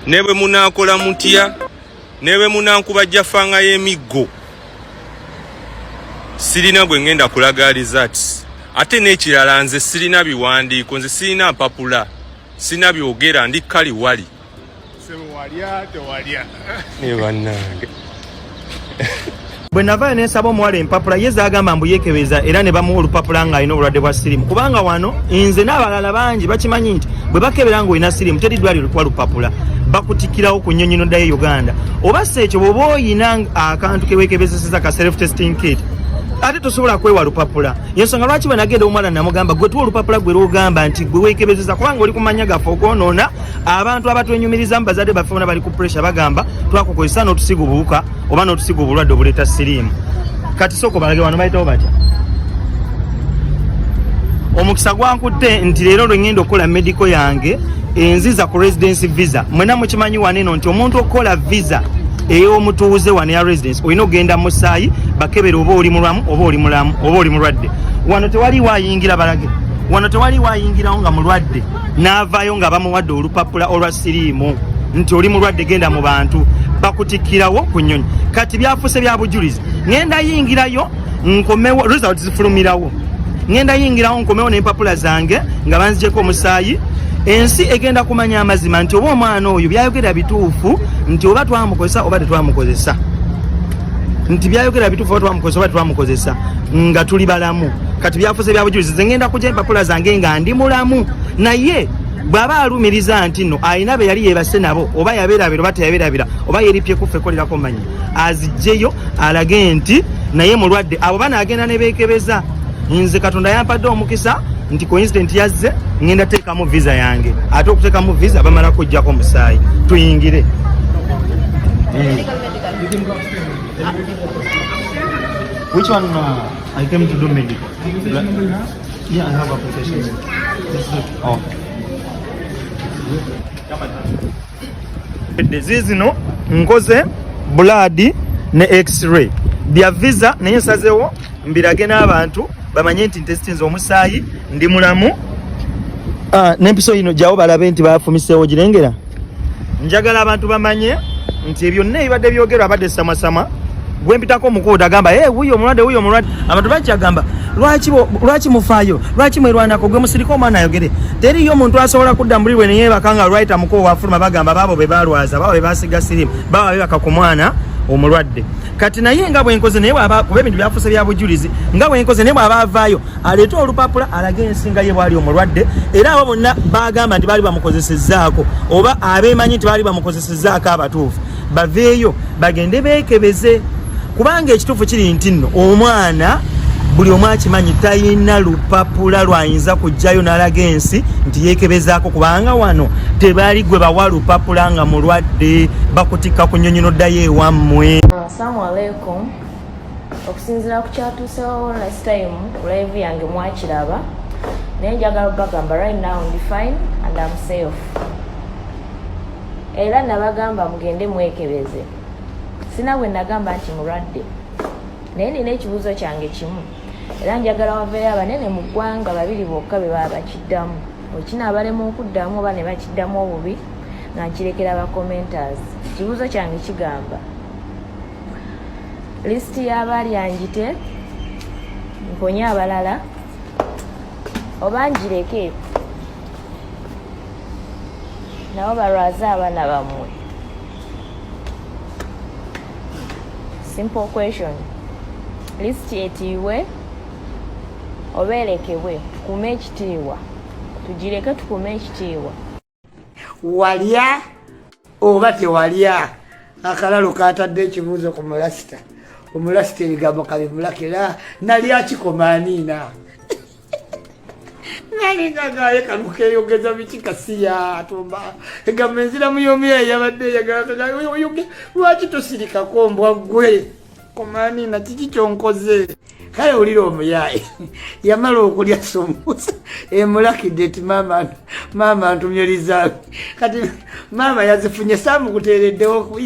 Ne bwe munaakola mutya, ne bwe munankuba jafanga y'emiggo, sirina gwe ngenda kulaga results. Ate n'ekirala, nze sirina biwandiiko, nze sirina mpapula, sirina byogera, ndi kali wali. Walya tewalya? Ne bannange. Bwe navaayo ne nsaba omuwala empapula ye zaagamba mbu yeekebeza era ne bamuwa olupapula ng'alina obulwadde bwa sirimu, kubanga wano nze n'abalala bangi bakimanyi nti bwe bakebera ng'olina sirimu, teri ddwaliro likuwa lupapula, bakutikkirawo ku nnyonyi n'oddayo e Uganda. Oba si ekyo, bw'oba oyina akantu ke weekebezeseza ka self testing kit, ate tosobola kwewa lupapula. Yensonga lwaki bwe nagenda omuwala namugamba, "Gwe tuwa olupapula gwe lwogamba nti gwe weekebezesa, kubanga oli kumanya gaffe okwonoona abantu abatwenyumirizamu. Bazadde baffe bona bali ku pressure, bagamba twakukozesa n'otusiga obuwuka oba n'otusiga obulwadde obuleeta siriimu." Kati sooka obalage wano bayitawo batya. Omukisa gwankutte nti leero lwe ngenda okukola medical yange enziza ku residence visa. Mwena mukimanyi wano eno nti omuntu okukola visa ey'omutuuze wano ya residence, olina okugenda musaayi bakebera oba oli mulamu oba oli mulamu oba oli mulwadde. Wano tewaliwo ayingira, balage wano, tewaliwo ayingirawo nga mulwadde n'avaayo nga bamuwadde olupapula olwa siriimu nti oli mulwadde, genda mu bantu. Bakutikkirawo ku nnyonyi. Kati byafuuse bya bujulizi. Ŋŋenda yingirayo nkomewo, result zifulumirawo. Ŋŋenda yingirawo nkomewo n'empapula zange nga banzigyeko omusaayi. Ensi egenda kumanya amazima nti oba omwana oyo byayogera bituufu, nti oba twamukozesa oba tetwamukozesa, nti byayogera bituufu, oba twamukozesa oba tetwamukozesa nga tuli balamu. Kati byafuuse bya bujulizi. Nze ngenda kujja empapula zange nga ndi mulamu, naye bw'aba alumiriza nti nno alina be yali yeebase nabo, oba yabeerabira oba teyabeerabira, oba yeeripye kuffe kolerako manyi, azigyeyo alage nti naye mulwadde. Abo banaagenda ne beekebeza. Nze Katonda yampadde omukisa nti coincident yazze, ngenda teekamu visa yange. Ate okuteekamu visa bamala kujjako musaayi. Tuyingire. Which one? I came to do medical. Yeah, I have application. Oh. Zizino nkoze blood ne x-ray bya visa, naye nsazewo mbirage n'abantu bamanye nti ntesitinze omusaayi, ndi mulamu. Ah, n'empiso yino jawo balabe nti bafumiseewo girengera. Njagala abantu bamanye nti ebyonna ebibadde byogerwa abadde samasama gwempitako omukuuta agamba, "Hey, wuyo omulwadde, wuyo omulwadde." Abantu bakyagamba, "Lwaki mufaayo? Lwaki mwerwanako?" Gwe musirika, omwana ayogere. Teriyo omuntu asobola kudda muli bwe neyebaka nga lwayita mukubo wafuluma bagamba baabo be balwaza, baabo be basiga sirimu, baabo bebaka ku mwana omulwadde. Kati naye nga bwenkoze, naye bwaba, kuba ebintu byafuuse bya bujulizi, nga bwenkoze, naye bwaba avaayo aleete olupapula alage ensi nga ye bwali omulwadde, era abo bonna bagamba nti baali bamukozesezzaako oba abeemanyi nti baali bamukozesezzaako abatuufu baveeyo bagende beekebeze, kubanga ekituufu kiri nti nno omwana buli omu akimanyi talina lupapula lwayinza kujjayo n'alaga ensi nti yeekebezaako, kubanga wano tebali gwe bawa lupapula nga mulwadde, bakutikka ku nnyonyi n'oddayo ewammwe. Assalamu alaikum. Okusinziira ku kyatuusewo last time ku live yange, mwakiraba, naye njagala bagamba right now ndi fine and I'm safe. Era nabagamba mugende mwekebeze, sina bwe nagamba nti mulwadde, naye nina ekibuuzo kyange kimu, era njagala waveeyo abanene mu ggwanga babiri bokka be baba bakiddamu. Wekinaabalema okuddamu oba ne bakiddamu obubi, nga nkirekera ba commenters. Ekibuuzo kyange kigamba, lisiti y'abalyanjite mponye abalala oba njireke nabo balwaze abaana bammwe? Simple question. Lisiti etiibwe oba erekebwe tukume ekitiibwa? Tugireke tukume ekitiibwa. Walya oba tewalya? Akalalo katadde ekibuuzo ku mulasita. Omulasita ebigambo kabimulakira nali akikomaaniina nalingagaye kano keyogeza biki kasiya atumba egamba enziramu yomuya yabadde eyagala. Lwaki tosirikako mbwa gwe komaaniina? Kiki kyonkoze? Kale wulira, omuyaye yamala okulya sumusa emulakidde ti maama, maama ntumye lizaabi. Kati maama yazifunye saamukuteereddewo.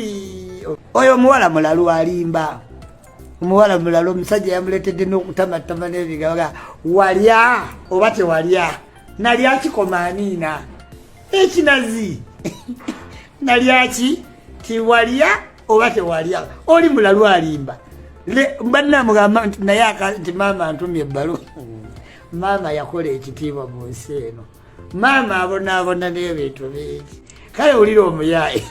Oyo omuwala mulalu, alimba. Omuwala mulalu, omusajja yamuleetedde n'okutamatama n'ebigambo. Walya oba tewalya? Nalya kikomaaniina ekinazi. Nalyaki tiwalya oba tewalya, oli mulalu alimba. Bannamugamba nti naye nti maama antumye ebbaluwa. Maama yakola ekitiibwa mu nsi eno, maama abonaabona n'ebintu bingi. Kale wulira omuyaaye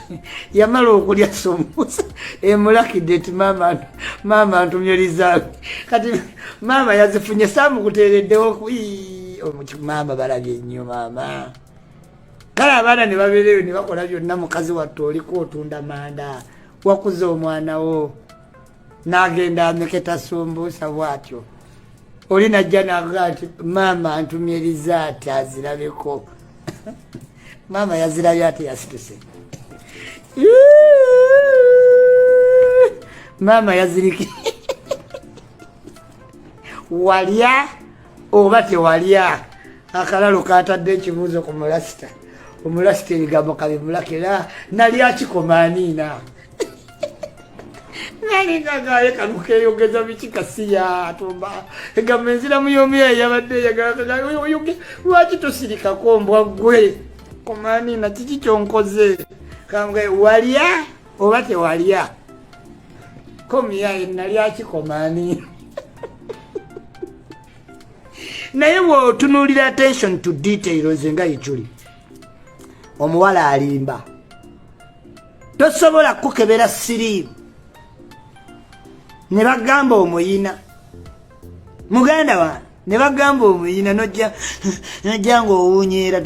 yamala okulya sumbusa emulakidde nti maama antumye lizaabi. Kati maama yazifunye, saamukuteereddewo. Maama balabye nnyo maama. Kale abaana ne babeereyo ne bakola byonna. Mukazi wattu oliko otunda manda, wakuza omwana wo n'agenda ameketa sumbuusa bw'atyo, oli najja naga nti maama antumye lizaati azirabeko. Maama yazirabye ate yasituse, maama yaziriki. Walya oba tewalya? Akalalo katadde ekibuuzo ku mulasita. Omulasita ebigambo kabimulakira, nalya kikomaaniina nalingagaye kano keyogeza biki kasiya atumba egamba enziramu y'omuyaye yabadde eyagala. Lwaki tosirikako mbwa ggwe? Komaaniina kiki kyonkoze? Kambwe walya oba tewalya? Komuyaye nalya kikomaaniina. Naye bw'otunuulira attention to details nga Ichuli, omuwala alimba. Tosobola kukebera siriimu ne bagamba omuyina muganda wange, ne bagamba omuyina nojja ng'owunyeera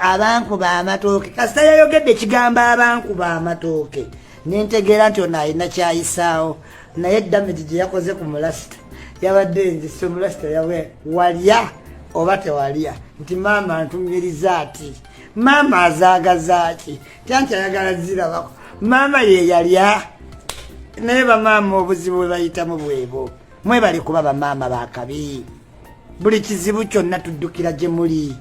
abankuba amatooke. Kasita yayogedde ekigambo abankuba amatooke, nentegeera nti ono alina kyayisaawo. Naye damage gye yakoze ku mulasita yabadde enzisa. Omulasita yawe walya oba tewalya? Nti maama ntumiriza ati maama azaagazaaki tyanti ayagala zirabako maama ye yalya. Naye bamaama obuzibu bwe bayitamu bwebo. Mwebale kuba bamaama bakabi. Buli kizibu kyonna tuddukira gye muli,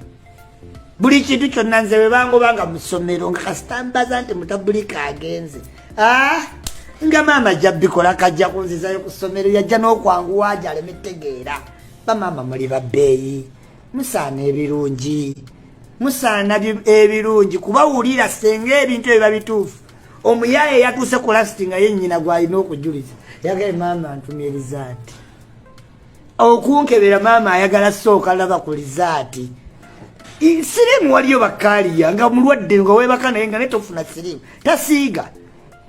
buli kintu kyonna. Nze bwe bangobanga mu ssomero nga kasita mbaza nti mutabulika agenze, ah, nga maama ajja bikola, kajja kunzizayo ku ssomero. Yajja n'okwanguwa aja aleme tegeera. Bamaama muli babbeeyi, musaana ebirungi, musaana ebirungi. Kubawulira senga ebintu ebiba bituufu. Omuyaaye yatuuse ku lasiti nga ye nnyina gw'alina okujuliza. Yagaye maama ntumye lizaati okunkebera, maama ayagala sooka laba ku lizaati. Siriimu waliyo bakaaliya nga mulwadde nga webaka naye nga naye tofuna siriimu, tasiiga.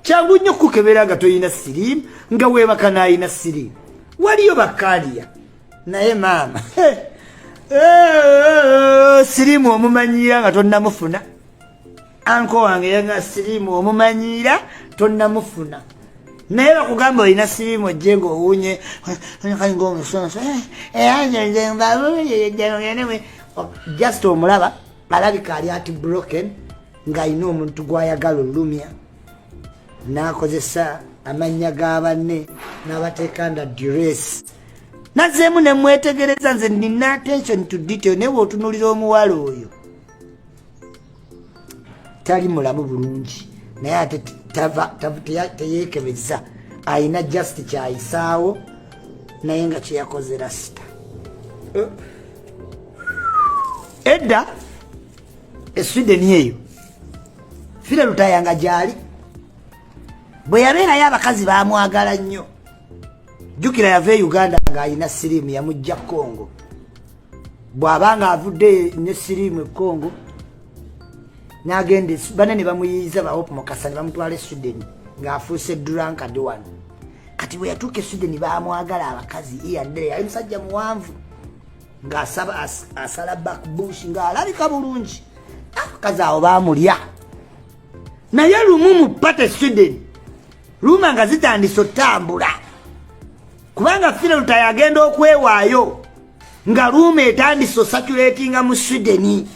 Kyangu nnyo kukebera nga toyina siriimu, nga webaka n'ayina siriimu. Waliyo bakaaliya. Naye maama siriimu omumanyiira nga tonnamufuna. Anko wange yanga siriimu omumanyiira tonnamufuna, naye bakugamba olina siriimu ojje nga owunye ngaomusonso. Just omulaba alabika ali ati broken, ng'alina omuntu gw'ayagala olumya n'akozesa amannya ga banne n'abateeka under duress. Nazeemu nemwetegereza. Nze nina attention to detail, naye bw'otunuulira omuwala oyo tali mulamu bulungi, naye ate teyekebeza. Ayina just kyayisaawo, naye nga kyeyakoze rasita edda e Sweden eyo. Philly Lutaaya nga gyali bwe yabeerayo, abakazi bamwagala nnyo. Jjukira yava e Uganda ng'alina siriimu yamujja Congo. Bw'aba nga avudde ne siriimu e Congo n'agenda, banne ne bamuyiiza, ba Hope Mukasa, ne bamutwala e Sweden ng'afuuse drunkard wano. Kati bwe yatuuka e Sweden bamwagala abakazi. Iyadde yali musajja muwanvu ng'asaba asala backbush, ng'alabika bulungi. Abakazi awo bamulya. Naye lumu mu party Sweden, rumour nga zitandise otambula, kubanga Philly Lutaaya agenda okwewaayo nga rumour etandise ocirculatinga mu Sweden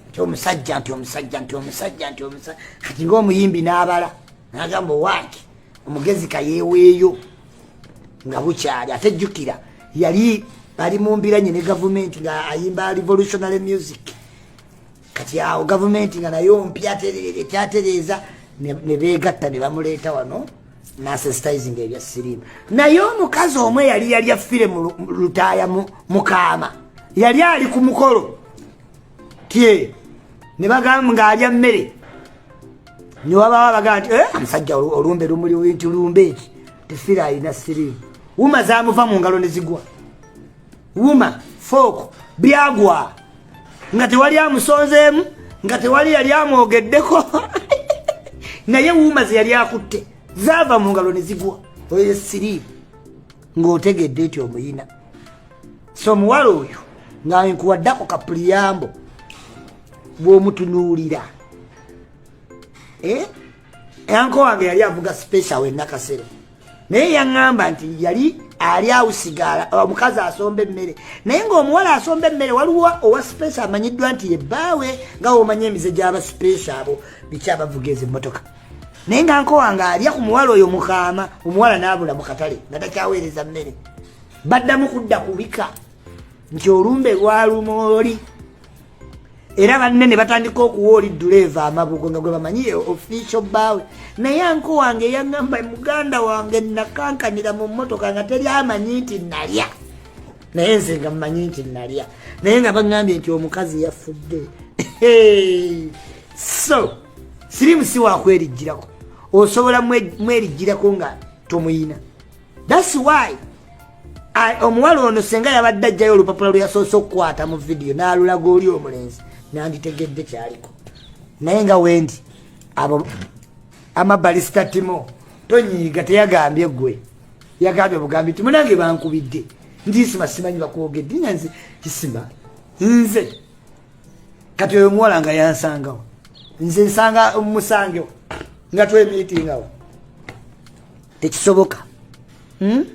nti omusajja, nti omusajja, nti omusajja, nti omusajja. Kati ngaomuyimbi n'abala n'agamba owange omugezi kayeeweeyo nga bukyali. Ate jjukira yali ali mu mbiranye ne gavumenti nga ayimba revolutionary music. Kati awo gavumenti nga nayo mpya ekyatereeza, ne beegatta ne bamuleeta wano nasensitizing ebya siriimu. Naye omukazi omu eyali yalya Philly mu Lutaaya mukaama yali ali ku mukolo tye ne bagamba ng'alya mmere. Niwabawo abagaa nti eh, omusajja olumbe lumuli nti lumbe eki tefira alina siriimu. Wuma zamuva mu ngalo ne zigwa, wuma fooko byagwa nga tewali amusonzeemu, nga tewali yali amwogeddeko, naye wuuma ze yali akutte zaava mu ngalo ne zigwa. Oyo siriimu ng'otegedde nti omuyina. So omuwala oyo nga nkuwaddako kapuliyambo bw'omutunuulira, eh? Anko wange yali avuga special we Nakasero, naye yaŋŋamba nti yali ali awusigala omukazi asomba emmere, naye ng'omuwala asomba emmere waliwo owa special amanyiddwa nti yebbaawe, nga womanyi emize gy'aba special abo biki abavuga ezo emmotoka. Naye nga nko wange alya ku muwala oyo mukaama, omuwala n'abula mu katale nga takyaweereza mmere. Baddamu kudda kubika nti olumbe lwaluma oli, era banne ne batandika okuwa oli duleeva amabugo nga gwe bamanyi official bbaawe. Naye anko wange yaŋŋamba, muganda wange nakankanira mu mmotoka nga teri amanyi nti nalya, naye nze nga mmanyi nti nalya, naye nga baŋŋambye nti omukazi yafudde. So sirimu si wakwerijjirako, osobola mwerijjirako nga tomuyina. That's why omuwala ono senga yabadde ajjayo olupapula lwe yasoose okukwata mu vidiyo n'alulaga oli omulenzi, nanditegedde kyaliko. Naye nga wendi abo amabalista timo tonyiiga, teyagambye gwe, yagambye bugambi nti munange bankubidde nti isima simanyi bakwogedde nga nze isima nze. Kati oyo omuwala nga yansangawo, nze nsanga musangewo nga twemiitingawo, tekisoboka, hmm?